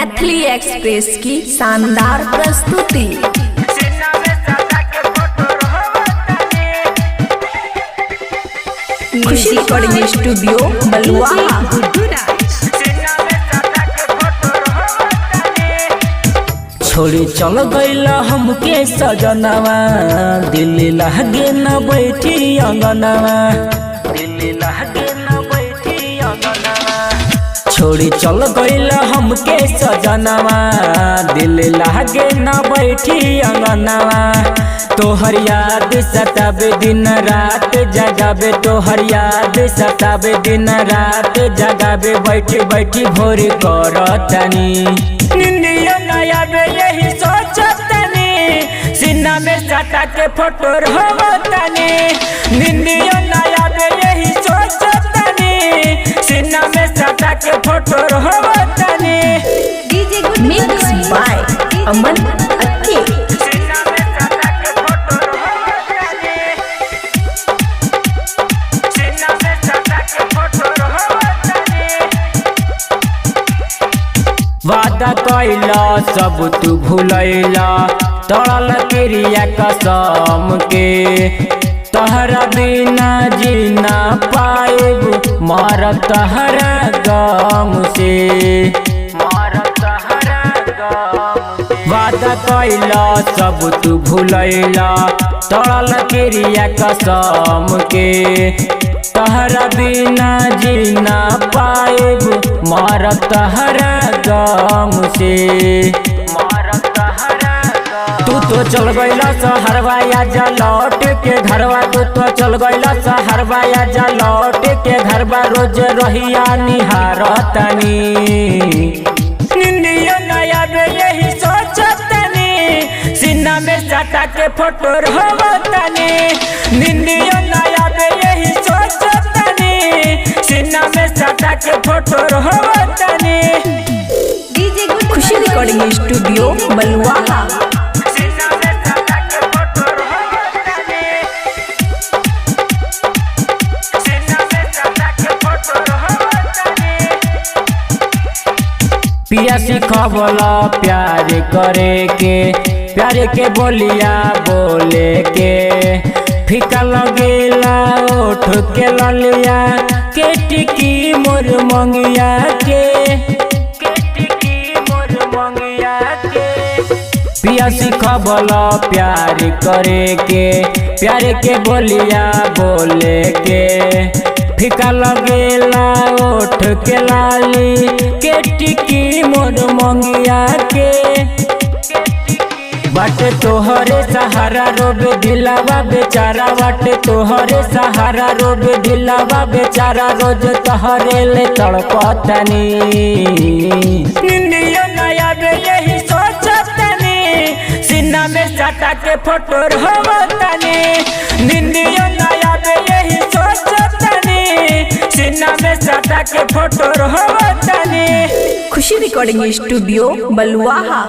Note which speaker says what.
Speaker 1: Maithili express की शानदार प्रस्तुति। खुशी रिकॉर्डिंग स्टूडियो बलुआ।
Speaker 2: छोड़ी चल गईल हमके सजनवा, दिल्ली लागे न बैठी अंगनवा, दिल्ली लागे न बैठी अंगनवा। छोड़ी चल गईल हमके सजनवा, दिल्ली लागे न बैठी अंगनवा। तोहर याद सताबे दिन रात जगाबे, तोहर याद सताबे दिन रात जगाबे, बैठी बैठी भोर करतनी। निंदिया नया बे यही सोचतनी, सीना में सटा के फोटो रहतनी। निंदिया नया बे यही सोचतनी, सीना में सटा के फोटो रहतनी।
Speaker 1: मिक्स बाय अमन अक्के।
Speaker 2: सीना में सटा के फोटो रहतनी, सीना में सटा के फोटो रहतनी। वादा कैला सब तू भूलैला, तड़ल क्रिया कसम के, तहरा बिना जीना पाएब, मर तहरा गम से, मर तहरा गम से। वादा कैला सब तू भूलैला, तड़ल क्रिया कसम के, तहरा बिना जीना पाएब, मर तहरा गम से, मर तहरा। तू तो चल गईला सहरवा या जा लौट के घरवा, तू तो चल गईला सहरवा या जा लौट के घरवा, रोज रहिया निहारतनी। निंदिया नया बे यही सोचतनी, सीना में सटा के फोटो रहतनी। निंदिया नया बे यही सोचतनी, सीना में सटा के फोटो रहतनी।
Speaker 1: खुशी रिकॉर्डिंग स्टूडियो बलुआहा।
Speaker 2: सीना में सटा के फोटो रहतनी, सीना में सटा के फोटो रहतनी। पिया सिखवला प्यार करे के, प्यार के बोलिया बोले के, फीका लगेला ओठ के ललिया के, टिकी मोर मंगिया के, के टिकी मोर मंगिया के। पिया सिखवला प्यार करे के, प्यार के बोलिया बोले के, फीका लगेला ओठ के लाली के, टिकी मोर मंगिया के। बाटे तोहरे सहारा रोबे दिलावा बेचारा, बाटे तोहरे सहारा रोबे दिलावा बेचारा, रोज तोहरे ले तड़पतनी। निंदिया नया बे यही सोचतनी, सीना में सटा के फोटो रहतनी। निंदिया नया बे यही सोचतनी, सीना में सटा के फोटो रहतनी।
Speaker 1: खुशी रिकॉर्डिंग स्टूडियो बलुआहा।